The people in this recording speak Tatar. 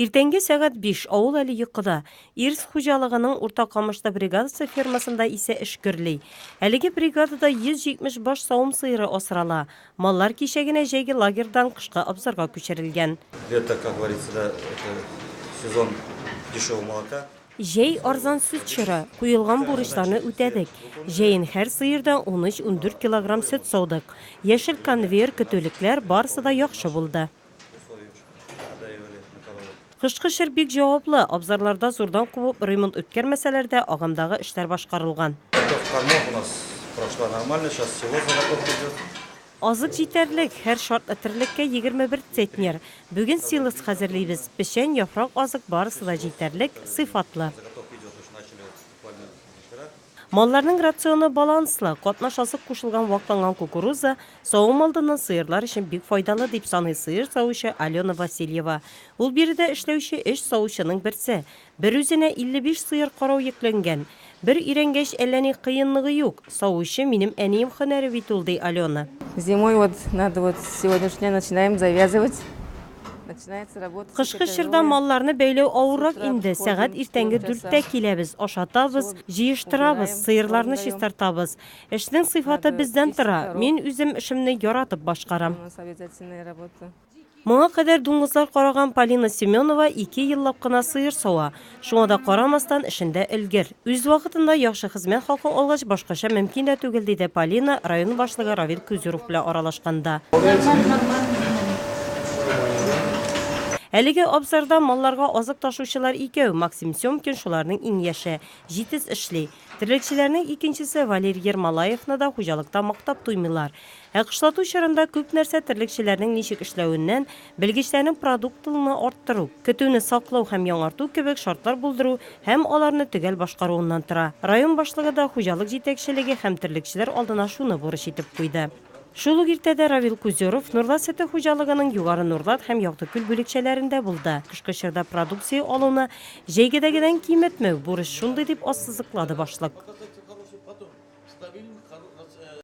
Иртәнге сәгать биш, авыл әле йокыда. Ирс хуҗалыгының Урта Камышлы бригадасы фермасында исә эш гөрли. Әлеге бригадада 170 баш савым сыеры асрала. Маллар кичә генә җәйге лагерьдан кышкы абзарга күчерелгән. Лето, как говорится, да, это сезон дешевого молока. Җәй, арзан сөт чоры. Куелган бурычларны үтәдек. Җәен һәр сыердан 13-14 килограмм сөт саудык. Яшел конвейер, көтүлекләр, барысы да яхшы булды. Кышкы чор бик җаваплы, абзарларда зурдан кубып ремонт үткәрмәсәләр дә, агымдагы эшләр башкарылган. Азык җитәрлек, һәр шартлы терлеккә 21 центнер. Бүген силос хәзерлибез. Печән, яфрак азык барысы да җитәрлек, сыйфатлы. Малларның рационы баланслы, катнаш азык кушылган вакланган кукуруза савым алдыннан сыерлар өчен бик файдалы, дип саный сыер савучы Алена Васильева. Ул биредә эшләүче өч савучының берсе. Берүзенә 55 сыер карау йөкләнгән. Бер өйрәнгәч, әллә ни кыенлыгы юк. Савучы, минем әнием һөнәре бит ул, ди Алена. Зимой вот надо вот с сегодняшнего дня начинаем завязывать. Кышкы чорда малларны бәйләү авыррак инде, сәгать иртәнге дүрттә киләбез, ашатабыз, җыештырабыз, сыерларны чистартабыз. Эшнең сыйфаты бездән тора, мин үзем эшемне яратып башкарам. Моңа кадәр дуңгызлар караган Полина Семенова ике еллап кына сыер сава. Шуңа да карамастан, эшендә өлгер. Үз вакытында яхшы хезмәт хакы алгач, башкача мөмкин дә түгел, диде Полина район башлыгы Равил Кузюров белән аралашканда. Әлеге абзарда малларга азык ташучылар икәү, Максим Семкин шуларның иң яше, җитез эшли. Терлекчеләрнең икенчесе Валерий Ермолаевны да хуҗалыкта мактап туймыйлар. Ә кышлату чорында күп нәрсә терлекчеләрнең ничек эшләвеннән, белгечләрнең продуктлылыгны арттыру, көтүне саклау һәм яңарту кебек шартлар булдыру һәм аларны төгәл башкаруыннан тора. Район башлыгы да хуҗалык җитәкчелеге һәм терлекчеләр алдына шуны бурыч итеп куйды. Шул ук иртәдә Равил Кузюров Нурлат сөте хуҗалыгының Югары Нурлат һәм Яктыкүл бүлекчәләрендә булды. Кышкы чорда продукция алуны җәйгедәгедән киметмәү, бурыч шундый, дип ассызыклады башлык.